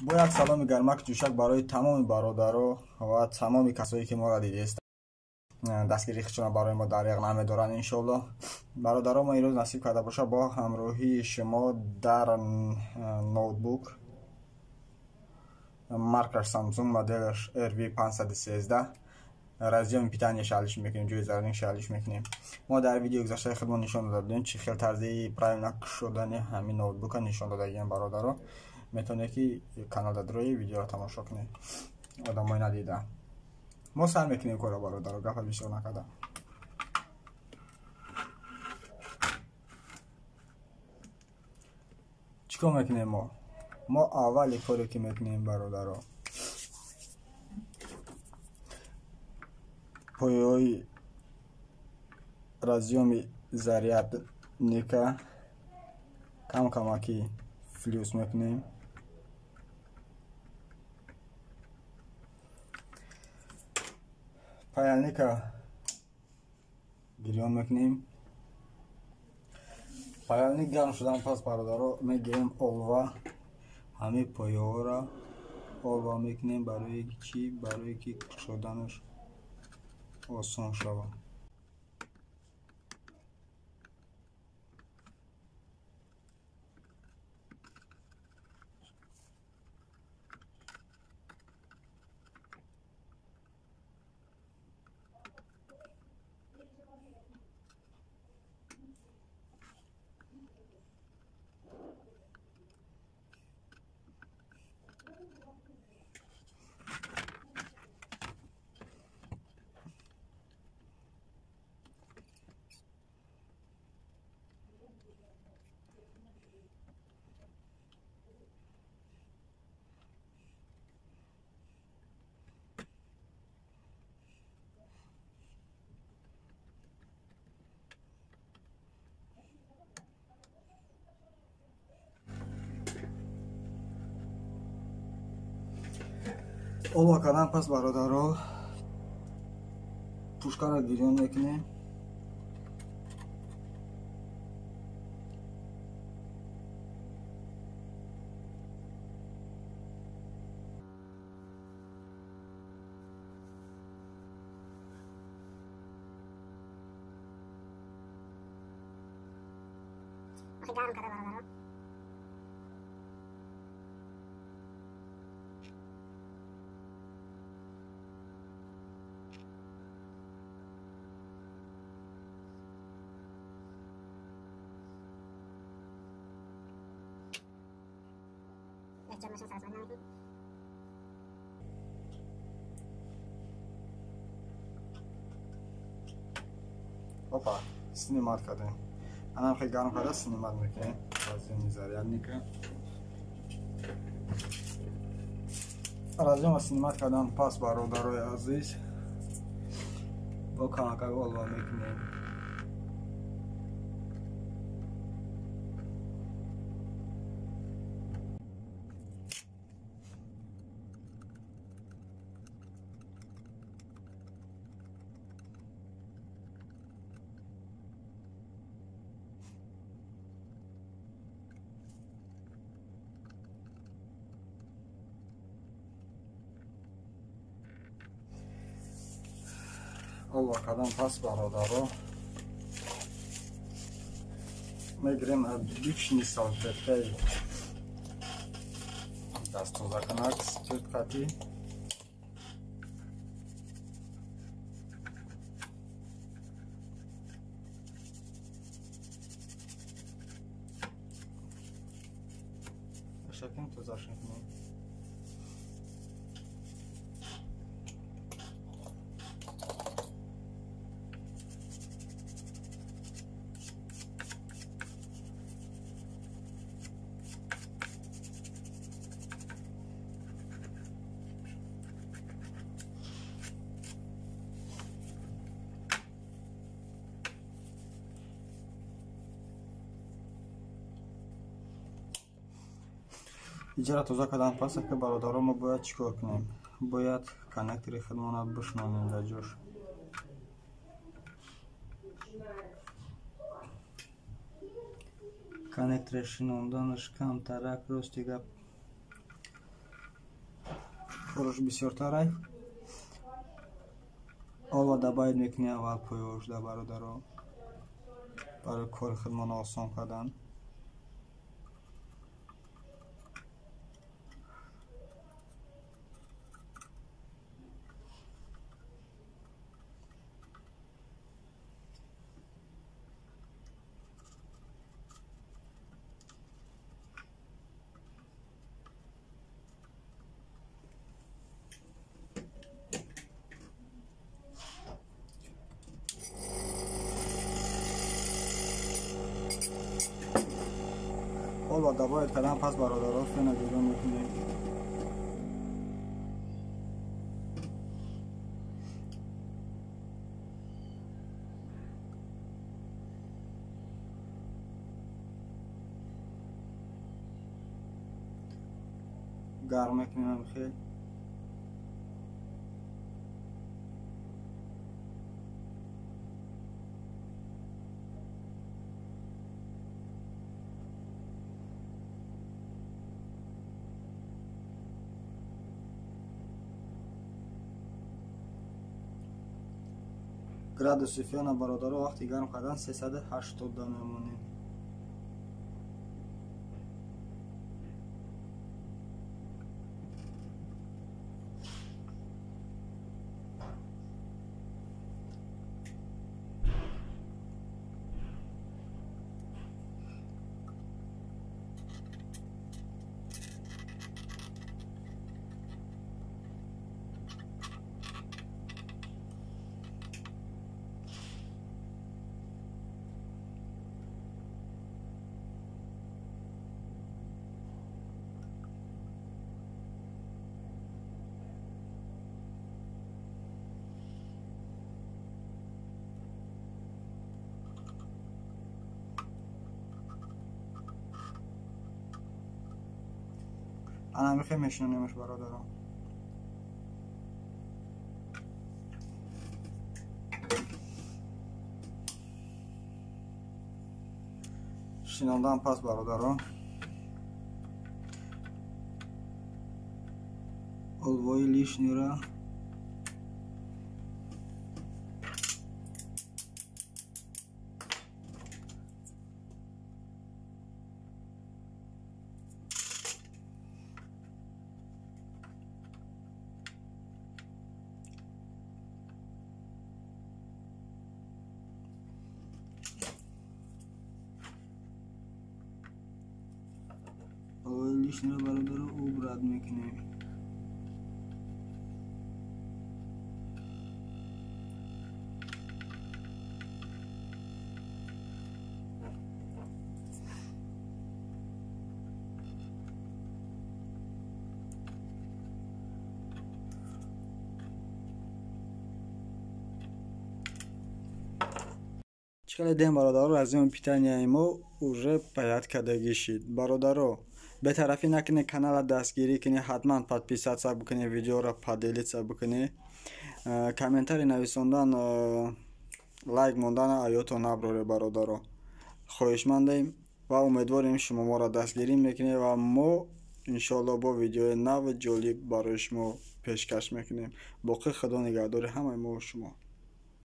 Бо як саломи гармак ҷӯшак барои тамоми бародаро ва тамоми касое ки моро дидест, дастгирии худшона барои мо дариғ намедоранд. Иншоаллоҳ, бародаро, мо имрӯз насиб карда боша, бо ҳамроҳии шумо дар ноутбук маркаш Samsung, моделаш RV513, разъёми питания шалиш мекунем, ҷои зарядник шалиш мекунем. Мо дар видеои гузаштаи худмон нишон дода будем, чӣ хел тарзи правильно кушодани ҳамин ноутбука нишон додагием. Бародаро, метавонед, ки каналда дрои видеоро тамошо кунед, одамои надида. Мо сар мекунем корро, бародаро, гапа бисёр накарда. Чӣ кор мекунем мо? Мо аввали коре ки мекунем, бародаро, поёи разъёми зарядника кам камаки флюс мекунем. Паяльника гирён мекунем. Паяльник гарм шудан пас, бародаро, мегирем олва, ҳамин поёҳоро олва мекунем. Барои чӣ? Барое ки кушоданаш осон шавад. Олва кардан пас, бародаро, пушкаро гирён мекунем. Гарм карда, бародаро. Эҳтиёт бошем, сарасмат намекунем. Опа, снимать кардем. Анам хеле гарм карда, снимать мекунем разъёми зарядника. Разъёма снимать кардан пас, бародарои азиз, бо камакак олва мекунем. Олва кардан пас, бародаро, мегирем обычный салфеткаи дасттозакунак, спирт қатӣ. Шакем, тозаш мекунем. Иҷара тоза кардан пас, ки бародаро, мо бояд чӣ кор кунем? Бояд коннектори худмона бишнонем дар ҷош. Коннектора шинонданаш камтарак, рости гап, Кораш бисёртарай. Ова добавить мекунем аввал поёшда бародаро. Барои кори худмон осон кардан. Ова добавить кардан пас бародаро фена ҷудо мекунем. Гарм мекунем хел. Градуси фена бародаро вақти гарм кардан 380 мемонем. Ана мехоҳем мешинонемаш бародарон. Шинондан пас бародарон олвои лишнира лишнира бародаро убрат мекунем. Чӣ хеле дем бародаро, разъёми питанияи мо уже паят кардагӣ шид. Бародаро, бетарафӣ накунед, канала дастгирӣ кунед, ҳатман подписаться бикунед, видеоро поделиться бикунед, комментарий нависондан, лайк мондан аётон наброред бародаро. Хоҳишмандем ва умедворем шумо моро дастгирӣ мекунед ва мо иншоалло бо видеои нави ҷолиб барои шумо пешкаш мекунем. Боқӣ Худо нигаҳдори ҳамаи мо шумо.